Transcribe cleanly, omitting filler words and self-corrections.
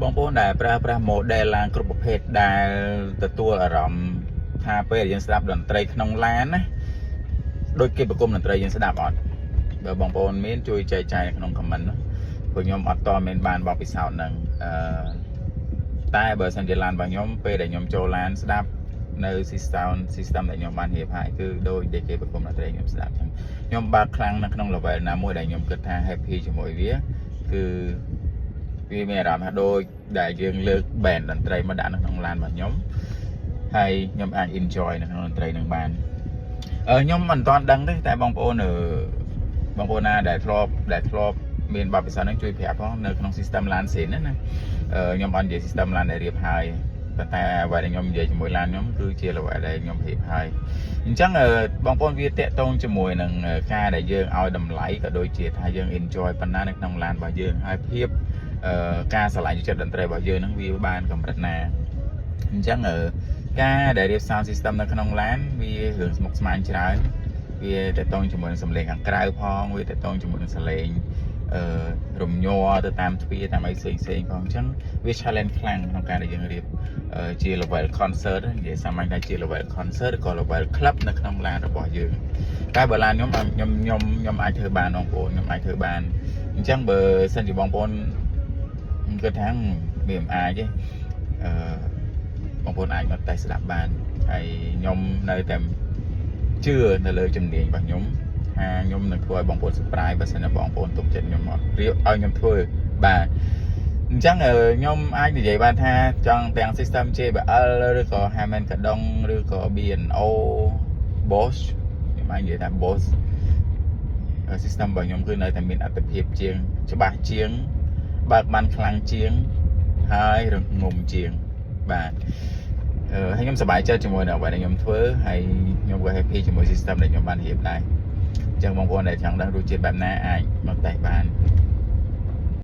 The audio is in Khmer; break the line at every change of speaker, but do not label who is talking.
បងប្អូនដែលប្រើប្រាស់ model ឡានគ្រប់ប្រភេទដែលទទួលអារម្មណ៍ថាពេលយើងស្ដាប់តន្ត្រីក្នុងឡានណាដូចគេប្រគំតន្ត្រីយើងស្ដាប់អត់បើបងប្អូនមានជួយចែកចាយនៅក្នុង comment ណាព្រោះខ្ញុំអត់តមានបានបទពិសោធន៍ហ្នឹងតែបើសិនជាឡានរបស់ខ្ញុំពេលដែលខ្ញុំចូលឡានស្ដាប់នៅ system ដែលខ្ញុំបានរៀបហើយគឺដូចដែលគេប្រគំតន្ត្រីខ្ញុំស្ដាប់ចឹងខ្ញុំបើកខ្លាំងនៅក្នុង level ណាមួយដែលខ្ញុំគិតថា happy ជាមួយវាគឺវាមានអារម្មណ៍ថាដូចដែលយើងលើក band តន្ត្រីមកដាក់នៅក្នុងឡានរបស់ខ្ញុំហើយខ្ញុំអាច enjoy នៅក្នុងតន្ត្រីនឹងបានខ្ញុំមិនទាន់ដឹងទេតែបងប្អូនបងប្អូនណាដែលធ្លាប់មានបទពិសោធន៍ហ្នឹងជួយប្រាប់ផងនៅក្នុង system ឡានស៊ីនណាខ្ញុំអត់និយាយ system ឡានដែលរៀបហើយប៉ុន្តែអ្វីដែលខ្ញុំនិយាយជាមួយឡានខ្ញុំគឺជាអ្វីដែលខ្ញុំរៀបហើយអញ្ចឹងបងប្អូនវាតាក់ទងជាមួយនឹងការដែលយើងឲ្យតម្លៃក៏ដូចជាថាយើង enjoy ប៉ុណ្ណានៅក្នុងឡានរបស់យើងហើយភាពការស្រឡាញ់ចិត្តតន្ត្រីរបស់យើងហ្នឹងវាបានកម្រិតណាអញ្ចឹងការដែលរៀប sound system នៅក្នុងឡានវារឿងស្មុគស្មាញច្រើនវាតាក់ទងជាមួយនឹងសំឡេងខាងក្រៅផងវាតាក់ទងជាមួយនឹងសំឡេងរំញ័រទៅតាមទ្វារតាមអីផ្សេងផ្សេងផងអញ្ចឹងវា challenge ខ្លាំងក្នុងការដែលយើងរៀបជា level concert និយាយសាមញ្ញថាជា level concert ឬក៏ level club នៅក្នុងឡានរបស់យើងតែបើឡានខ្ញុំខ្ញុំខ្ញុំខ្ញុំអាចធ្វើបានបងប្អូនខ្ញុំអាចធ្វើបានអញ្ចឹងបើសិនជាបងប្អូនគិតថាវាមិនអាចទេបងប្អូនអាចមកតេស្តស្ដាប់បានហើយខ្ញុំនៅតែជឿនៅលើជំនាញរបស់ខ្ញុំថាខ្ញុំនឹងធ្វើឲ្យបងប្អូន surprise បើសិនជាបងប្អូនទុកចិត្តខ្ញុំមករៀបឲ្យខ្ញុំធ្វើបាទអញ្ចឹងខ្ញុំអាចនិយាយបានថាចង់ទាំង system JBL ឬក៏ Harman Kardon ឬក៏ B&O Bose ខ្ញុំអាចនិយាយថា Bose system របស់ខ្ញុំគឺនៅតែមានអត្ថភាពជាងច្បាស់ជាងបើកបានខ្លាំងជាងហើយរងំជាងបាទហើយខ្ញុំសប្បាយចិត្តជាមួយនឹងអ្វីដែលខ្ញុំធ្វើហើយខ្ញុំក៏ happy ជាមួយ system ដែលខ្ញុំបានរៀបដែរអញ្ចឹងបងប្អូនដែលចង់ដឹងរសជាតិបែបណាអាចមកតេស្តបាន។